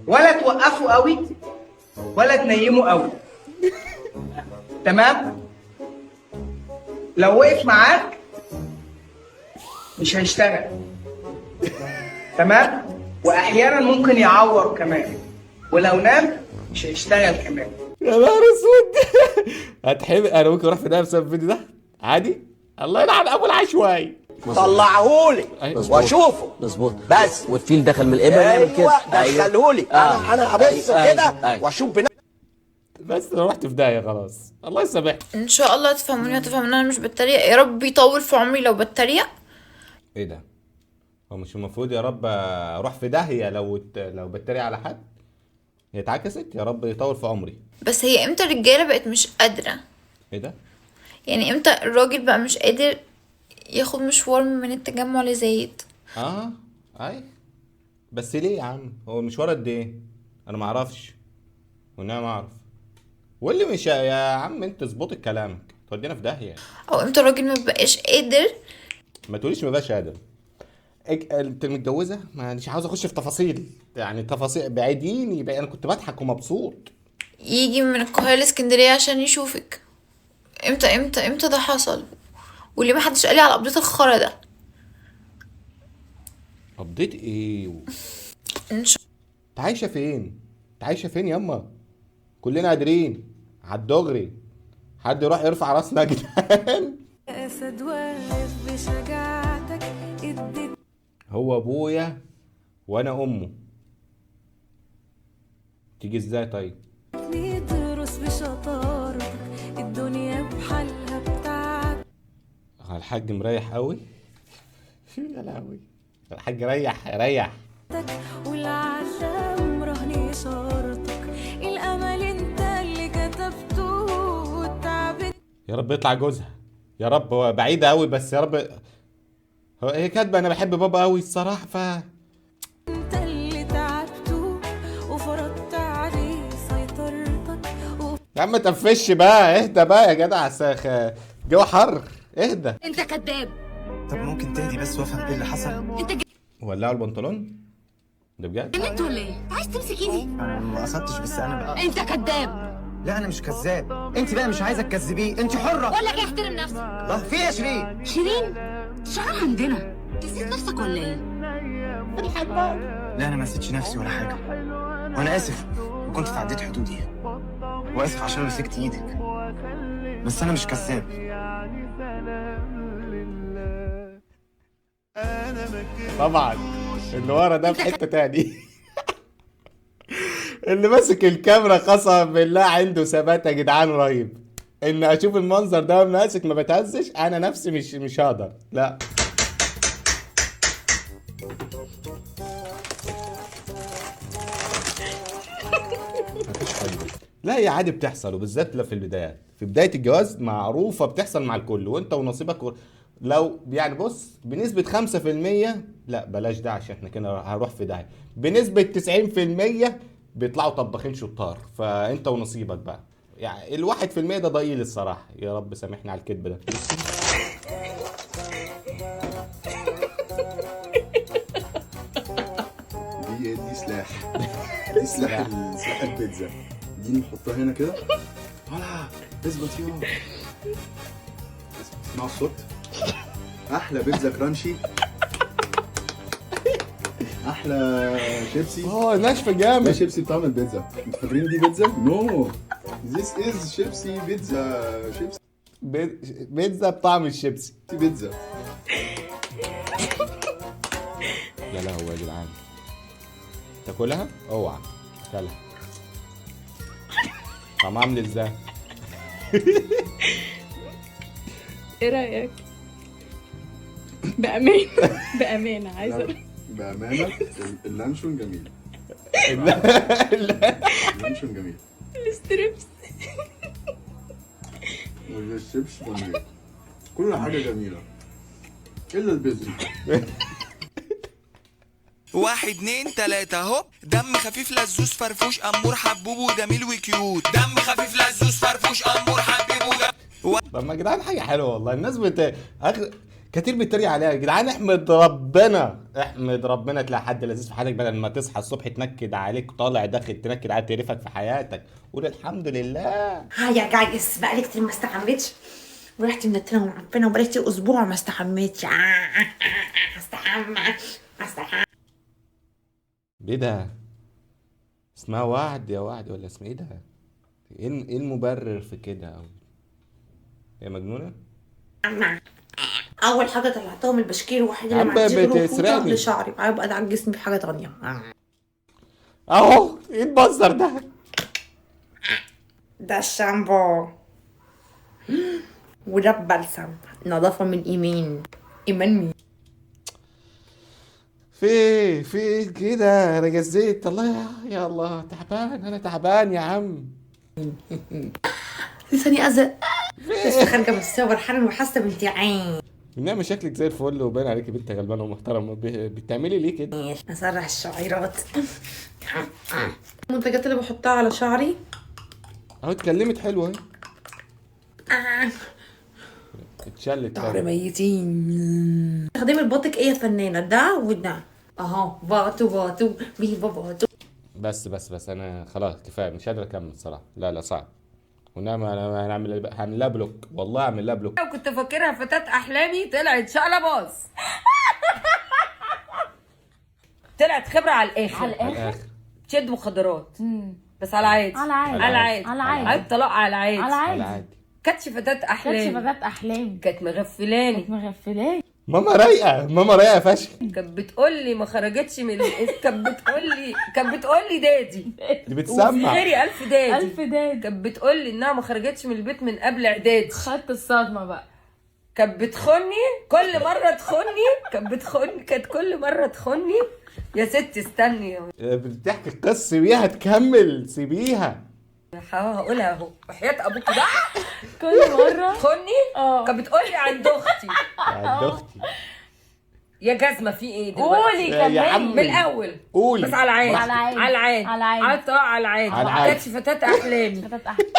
ولا توقفه قوي ولا تنيمه قوي. تمام؟ لو وقف معاك مش هيشتغل. تمام؟ واحيانا ممكن يعور كمان، ولو نام مش هيشتغل كمان. يا نهار اسود. هتحب انا ممكن اروح في ده بسبب الفيديو ده عادي. الله يلعن ابو العشوائي. طلعهولي واشوفه مظبوط بس. والفيل دخل من الابره نعمل كده. ايوه دخلهولي. انا هبص كده واشوف بنفسي. بس انا رحت في داهية خلاص، الله يسامحك. ان شاء الله تفهموني وتفهموا ان انا مش بتريق. يا رب يطول في عمري لو بتريق. ايه ده؟ هو مش المفروض يا رب اروح في داهية لو بتريق على حد؟ هي اتعكست. يا رب يطول في عمري. بس هي امتى الرجالة بقت مش قادرة؟ ايه ده؟ يعني امتى الراجل بقى مش قادر ياخد مشوار من التجمع لزايد؟ اي بس ليه يا عم؟ هو المشوار قد ايه؟ انا ما اعرفش، والنعم ما اعرف. واللي مش يا عم انت اظبطي كلامك، تودينا في داهية. او امتى الراجل ما بقاش قادر؟ ما تقوليش ما بقاش قادر. انت متجوزة؟ مش عاوز اخش في تفاصيل، يعني تفاصيل بعيديني بقى. انا كنت بضحك ومبسوط. يجي من القاهرة لاسكندريه عشان يشوفك. امتى امتى امتى ده حصل؟ واللي ما حدش قالي على update الخرا ده. update ايه؟ ان شاء انت عايشه فين؟ انت عايشه فين ياما؟ كلنا قادرين على الدغري. حد يروح يرفع راسنا يا جدعان. اسد واقف بشجاعتك اديتني. هو ابويا وانا امه. تيجي ازاي طيب؟ دروس بشطارتك الدنيا بحالها بتاعتك. الحاج مريح قوي. يا لهوي الحاج ريح ريح. والعالم رهن اشارتك، الامل انت اللي كتبته والتعب. يا رب يطلع جوزها يا رب. هو بعيدة قوي بس يا رب. هو هي كاتبة انا بحب بابا قوي الصراحة. ف انت اللي تعبته وفرضت عليه سيطرتك. يا عم ما تقفش بقى، اهدى بقى يا جدع. ساخ جو حر، اهدى. انت كذاب. طب ممكن تهدي بس وافهم ايه اللي حصل؟ انت ولعوا البنطلون ده بجد؟ جننت ولا ايه؟ عايز تمسك ايدي؟ انا ما قصدتش، بس انا بقى. انت كذاب. لا انا مش كذاب، انت بقى مش عايزه تكذبيه، انت حره. بقول لك ايه، احترم نفسك. الله في ايه يا شيرين؟ شيرين شغال عندنا، نسيت نفسك ولا ايه؟ لا انا ما نسيتش نفسي ولا حاجة، وانا اسف وكنت تعديت حدودي، واسف عشان مسكت ايدك، بس انا مش كذاب. طبعا اللي ورا ده في حتة تاني. اللي ماسك الكاميرا قسما بالله عنده ثبات يا جدعان رهيب. ان اشوف المنظر ده ماسك ما بتهزش، انا نفسي مش هقدر. لا مفيش حاجة. لا هي عادي بتحصل، وبالذات لو في البدايات، في بداية الجواز معروفة بتحصل مع الكل، وانت ونصيبك لو يعني بص بنسبة 5%، لا بلاش ده عشان احنا كده هنروح في داهية، بنسبة 90% بيطلعوا طباخين شطار، فانت ونصيبك بقى. يعني 1% ده ضئيل الصراحة. يا رب سامحني على الكذب ده. دي سلاح، دي سلاح سلاح البيتزا. دي نحطها هنا كده. ولا اثبت يا اسمعوا الصوت. احلى بيتزا crunchy، احلى شيبسي. ناشفة جامد. ده شيبسي بطعم البيتزا. انتوا فاكرين دي بيتزا؟ no، this is شيبسي بيتزا. شيبسي بيتزا بطعم الشيبسي. بيتزا. يا لهوي يا جدعان، تاكلها؟ اوعى تاكلها. طعمها عامل ازاي؟ ايه رايك؟ بأمانة بأمانة عايزة بأمانة اللانشون جميل. اللانشون جميل. ال strips والشيبس جميل. كل حاجة جميلة إلا البيتزا. 1 2 3 هوب. دم خفيف لزوز فرفوش امور حبوب وجميل و cute. دم خفيف لزوز فرفوش امور حبيب وجميل. طب ما يا جدعان حاجة حلوة والله. الناس كتير بيتريق عليها. يا جدعان احمد ربنا، احمد ربنا تلاقي حد لذيذ في حياتك، بدل ما تصحى الصبح تنكد عليك، طالع داخل تنكد عليك، تقرفك في حياتك. قول الحمد لله. hi يا guys، بقالي كتير ما استحميتش ورحت منتنه ومعفنه وبقالي كتير اسبوع ما استحميتش. استحمى استحمى. ايه ده؟ اسمها وعد يا وعد ولا اسمها ايه ده؟ ايه المبرر في كده؟ او يا مجنونة؟ اول حاجة طلعتها من البشكير الوحيد اللي عم ما عنديش غيره فوطه بتسرقني. لشعري، بقى ادعك جسمي بحاجة تانية. اهو ايه المنظر ده؟ ده الشامبو وده البلسم، نظافة من ايمان. ايمان مين؟ في ايه كده؟ انا جزيت الله يا الله، تعبان انا، تعبان يا عم. لساني ازرق لسه خارجه من الصور حالا وحاسه بانتعاش. نعمة شكلك زي الفل وباين عليكي بنت غلبانه ومحترمه، بتعملي ليه كده؟ اسرح الشعيرات. المنتجات اللي بحطها على شعري اهو اتكلمت حلوة اهي. اتشلت شعر ميتين. استخدمي الباطك ايه يا فنانة؟ ده وده اهو، باطو باطو بيبا باطو. بس بس بس انا خلاص كفاية، مش قادر اكمل صراحة. لا لا صعب. ونعم انا هعمل لها block، والله هعمل لها block. وكنت فاكرها فتاة احلامي، طلعت شقلة باص. طلعت خبرة على الاخر. على الاخر. تشد مخدرات بس على العادي. على العادي. على العادي. على العادي. على الطلاق على العادي. على العادي. كانتش فتاة احلامي. كانتش فتاة احلامي. كانت مغفلاني. كانت مغفلاني. ماما رايقة، ماما رايقة فشخ. كانت بتقول لي ما خرجتش من كانت بتقول لي daddy. دي بتسمع. وفي غيري الف daddy. الف daddy. كانت بتقول لي انها ما خرجتش من البيت من قبل اعدادي. خدت الصدمة بقى. كانت بتخني كل مرة تخني، كانت بتخني، كانت كل مرة تخني. يا ستي استني، بتحكي القصة سيبيها تكمل، سيبيها. هقولها اهو وحياة ابوك بقى. كل مرة تخني. كانت بتقول لي عند اختي. عند اختي يا جزمه في ايه دلوقتي؟ قولي كملي من الاول. قولي بس على العادي. على العادي. على العادي. على العادي. على الطلاق على العادي. على العادي. كانتش فتاة احلامي. فتاة احلامي.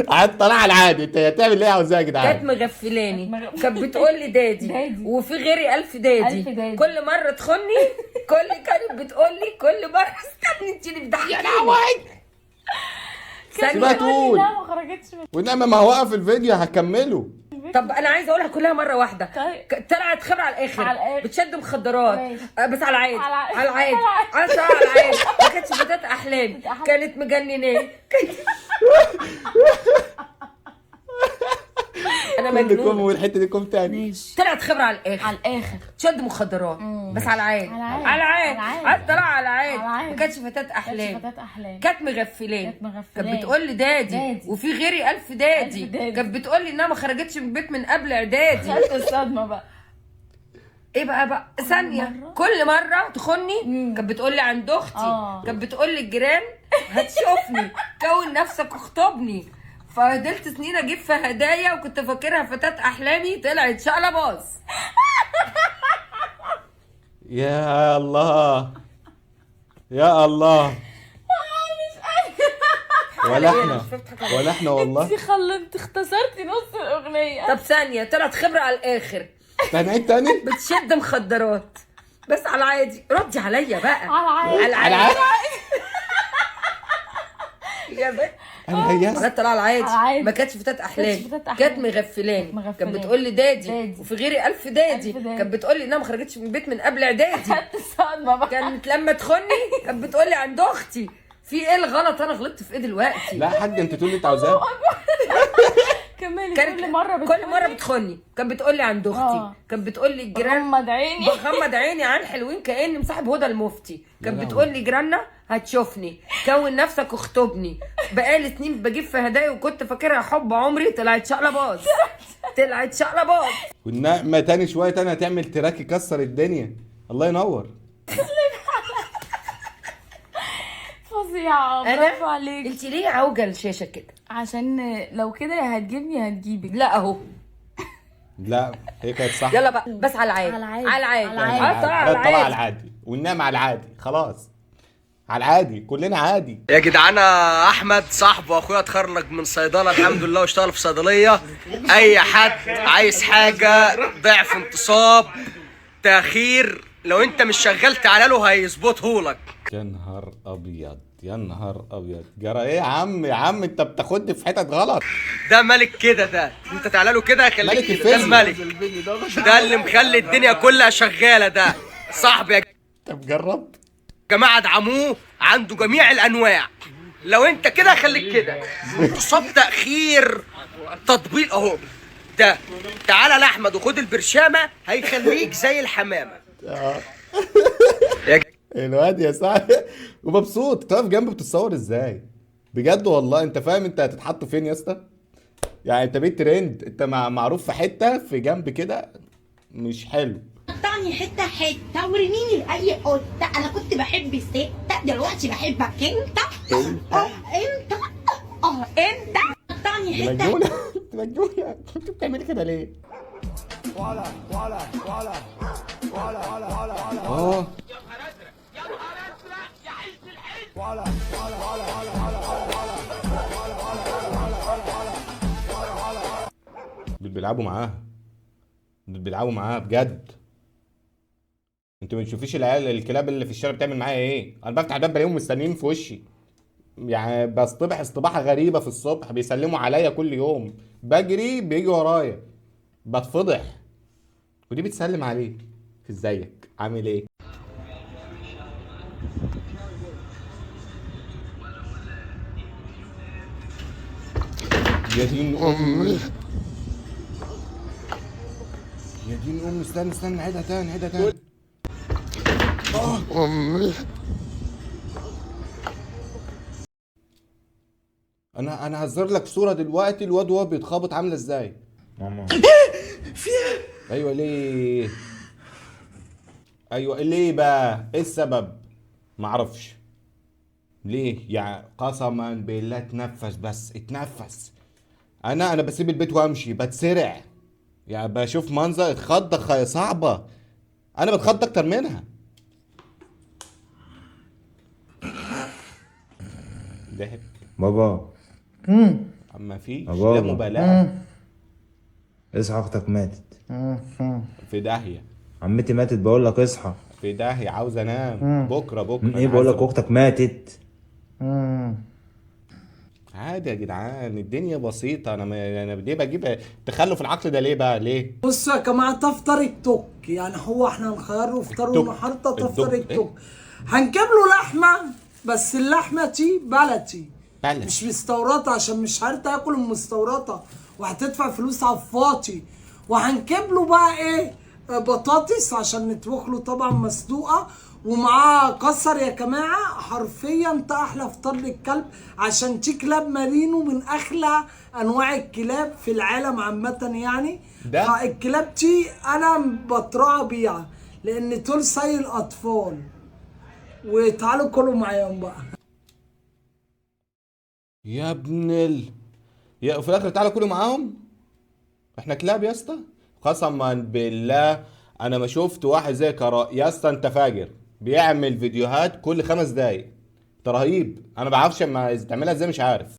على الطلاق على العادي. انت هتعمل ايه عاوزاه يا جدعان؟ كانت مغفلاني. كانت بتقول لي daddy وفي غيري الف daddy. الف daddy. كل مرة تخني، كل كانت بتقول لي كل مرة استني انت اللي بتضحكيني. يا لهوي. سيبها تقول. لا ما خرجتش من ونعمة ما هو وقف الفيديو هكمله. طب انا عايزه اقولها كلها مرة واحدة. طيب. طلعت خبره على الاخر. على الآخر. بتشد مخدرات بس على العادي. على العادي. على العادي. على العادي. ما كانتش فتاة احلامي، كانت مجنناه. انا مجنونة. والحتة دي كوم تاني. طلعت خبره على الاخر. على الاخر. تشد مخدرات بس على العادي. على العادي. على الطلاق على العادي. ما كانتش فتاة احلامي. كانت مغفلاني. كانت بتقول لي daddy وفي غيري الف daddy. كانت بتقول لي انها ما خرجتش من البيت من قبل اعدادي. خدت الصدمة بقى. ايه بقى ثانية. كل مرة تخني كانت بتقول لي عند اختي. كانت بتقول لي الجيران هتشوفني، كون نفسك اخطبني. فضلت سنين اجيب في هدايا وكنت فاكرها فتاة احلامي، طلعت شقلة باص. يا الله يا الله. ولا احنا ولا احنا والله. انت خلنت اختصرتي نص الاغنية. طب ثانية، طلعت خبره على الاخر. هنعيد تاني؟ بتشد مخدرات بس على العادي. ردي عليا بقى. على العادي. على العادي. يا بنت انا هيست. طلعت على العادي. ما كانتش فتاة احلامي. كانت مغفلاني. كانت بتقول لي daddy وفي غيري الف daddy. كانت بتقول لي انها ما خرجتش من البيت من قبل اعدادي. خدت الصدمة بقى. كانت لما تخني كانت بتقول لي عند اختي. في ايه الغلط؟ انا غلطت في ايه دلوقتي؟ لا يا حاج انت تقولي انت عاوزاه. كملي. كل مرة بتخني. كل مرة بتخني كانت بتقول لي عند اختي. كانت بتقول لي الجيران. بغمض عيني. بغمض عيني عن حلوين كاني مصاحب هدى المفتي. كانت بتقول لي جيراننا هتشوفني، كون نفسك اخطبني. بقالي سنين بجيب في هدايا وكنت فاكرها حب عمري، طلعت شقلة باص. طلعت شقلة باص. والنعمة تاني شوية تاني هتعمل track يكسر الدنيا. الله ينور. فظيعة. برافو عليك. انت ليه عوجه الشاشة كده؟ عشان لو كده هتجيبني هتجيبك. لا اهو. لا هي كانت صح. يلا بقى بس على العادي. على العادي. على العادي. على العادي. والنعمة على العادي. خلاص. على العادي، كلنا عادي يا جدعان. احمد صاحبه واخويا اتخرج من صيدلة الحمد لله واشتغل في صيدلية. اي حد عايز حاجة، ضعف، انتصاب، تاخير، لو انت مش شغال تعالى له هيظبطه لك. يا نهار ابيض يا نهار ابيض، جرى ايه يا عم؟ يا عم انت بتاخدني في حتت غلط. ده ملك كده، ده انت تعالى له كده هيخليك ملك كده. ده الفيزياء. الملك ده اللي مخلي الدنيا كلها شغالة، ده صاحبي يا انت مجرب جماعة، ادعموه، عنده جميع الانواع. لو انت كده خليك كده، انتصاب، تاخير، تطبيق اهو ده. تعالى لاحمد وخد البرشامه هيخليك زي الحمامة. الواد يا صاحبي ومبسوط تقف جنبه، بتتصور ازاي؟ بجد والله انت فاهم انت هتتحط فين يا اسطى؟ يعني انت بيت ترند، انت معروف في حتة في جنب كده مش حلو. قطعني حتة حتة ورميني لاي قطة، انا كنت بحب الستة دلوقتي بحبك انت. انت انت قطعني دي حتة. مجنونة، انت مجنونة، انت بتعملي كده ليه؟ اه دول بيلعبوا معاها، دول بيلعبوا معاها بجد. انتوا ما تشوفيش العيال الكلاب اللي في الشارع بتعمل معايا ايه؟ انا بفتح الباب بلاقيهم مستنيين في وشي، يعني بصطبح اصطباحه غريبة في الصبح، بيسلموا عليا كل يوم، بجري بيجي ورايا، بتفضح، ودي بتسلم عليه. ازيك عامل ايه؟ يا دين امي يا دين امي، استنى استنى، عيدها تاني عيدها تاني. امي انا هظهر لك صورة دلوقتي الواد وهو بيتخبط عاملة ازاي. ماما في ايوه ليه؟ ايوه ليه بقى؟ ايه السبب؟ معرفش ليه يعني، قسما بالله اتنفس بس اتنفس. انا بسيب البيت وامشي بتسرع، يعني بشوف منظر اتخض صعبة، انا بتخض اكتر منها. ضحك بابا. اما فيش يا بابا. لا مبالاة. اصحى، اختك ماتت في داهية، عمتي ماتت، بقول لك اصحى. في داهية، عاوز انام. بكرة بكرة ايه بقول لك اختك ماتت. عادي يا جدعان، الدنيا بسيطة. انا ليه بجيب تخلف العقل ده ليه بقى؟ ليه؟ بصوا يا جماعة، تفطر التوك، يعني هو احنا هنخيره فطار النهارده تفطر التوك. هنجيب له لحمة، بس اللحمة دي بلدي مش مستوردة، عشان مش عارف تاكل المستوردة وهتدفع فلوس على الفاضي. وهنجيب له بقى ايه؟ بطاطس عشان نطبخ له طبعا مسلوقة، ومعاه كسر يا جماعة. حرفيا ده احلى فطار للكلب، عشان دي كلاب مارينو من احلى انواع الكلاب في العالم عامة يعني. ده فالكلاب دي انا بترعى بيها لان دول زي الاطفال. وتعالوا كلوا معايا بقى يا ابن ال يا في الاخر تعالوا كلوا معاهم. احنا كلاب يا اسطى، قسما بالله انا ما شفت واحد زي كراء يا اسطى. انت فاجر، بيعمل فيديوهات كل 5 دقايق، انت رهيب. انا ما بعرفش ما تعملها ازاي، مش عارف.